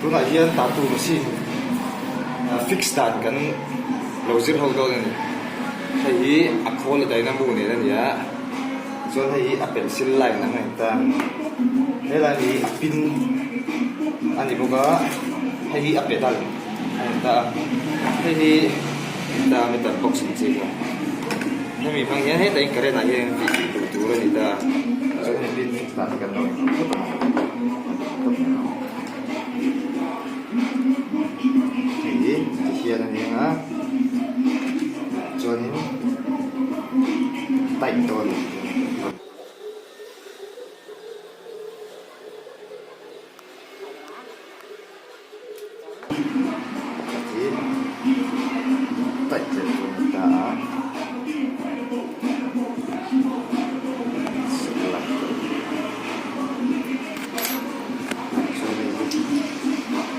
Tunah hian tattoo machine fix dan kan lo zir ho dawn a ni. Hei hi a khawl a dynamo nen a ni a, chuan hei hi a pencil line ang a ni ta. He line hi a pin a ni bawk a, hei hi a pedal a ni ta a. Hei hi ta meter box ang chi kha. Hemi hmang hian hetah hian current ah hian tih duh tur a ni ta a, chuan hei pin fix dan hi kan lo en phawt ang. Hei hi ti hian a ni ang a, chuanin tight dawn a ni. Pakhat hi tight leh tur a ni ta a, chuan hei hi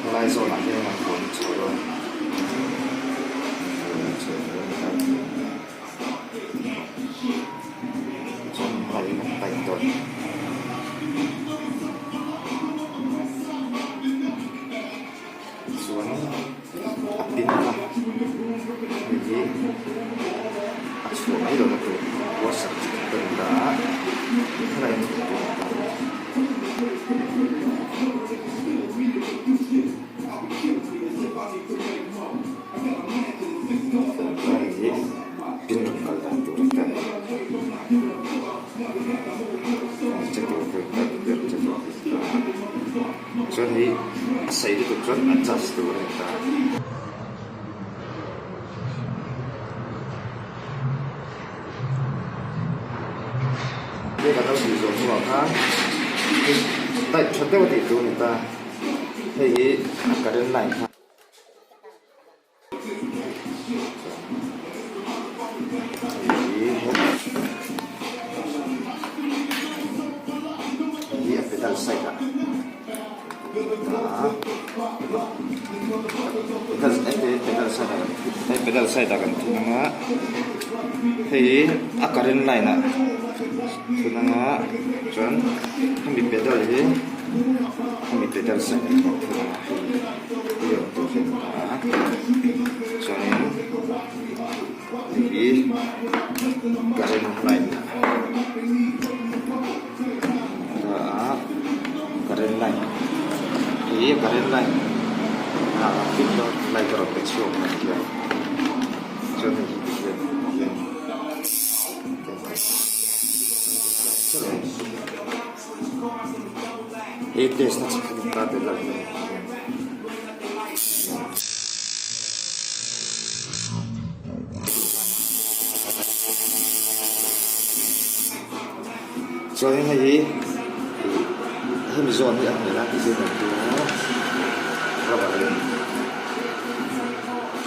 helai zawnah hian an huan chho dawn a ni chuan helai hi kan tight dawn. Chuan a pin a hei hi a chhuah mai lohna tur washer chi khat a ni ta a helai hi a pin a ni ta. Hei hi pin rawn kal dan tur a ni ta hei. Chuan hei a sei lutuk chuan adjust tur a ni ta. Hei kan lo tih zawh hnuah khan hei tight tha deuh a tih tur a ni ta. Hei hi a current line kha. Hei hi a pedal side ah pedal side ah hei pedal side ah kan thun ang a hei hi a current line ah thun ang a chuan hemi pedal hi hemi pedal side ah kan thun ang a hei. Chuanin hei hi current line a current line hei hi current line ah fit dawn light a rawn pe chhuak a ni a chuan hei hi tihian hian hei test na chi khat a ni ta tel a ni. Chuanin hei hi hemi zawn hi a hmel a tih kan tum a rubber lem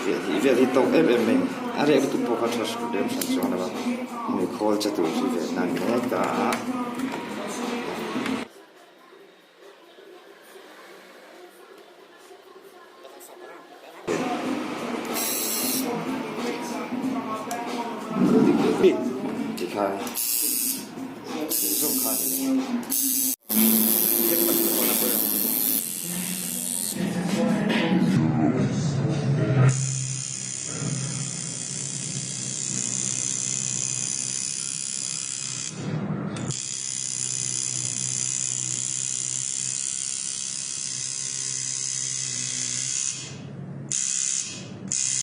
riah hnih vel hi tawk em em mai a ni a rek lutuk pawh kha tha lem hran chuang lo a hemi khawl che tur hi ve nan mek a. Tikhan tih zawk kha a ni.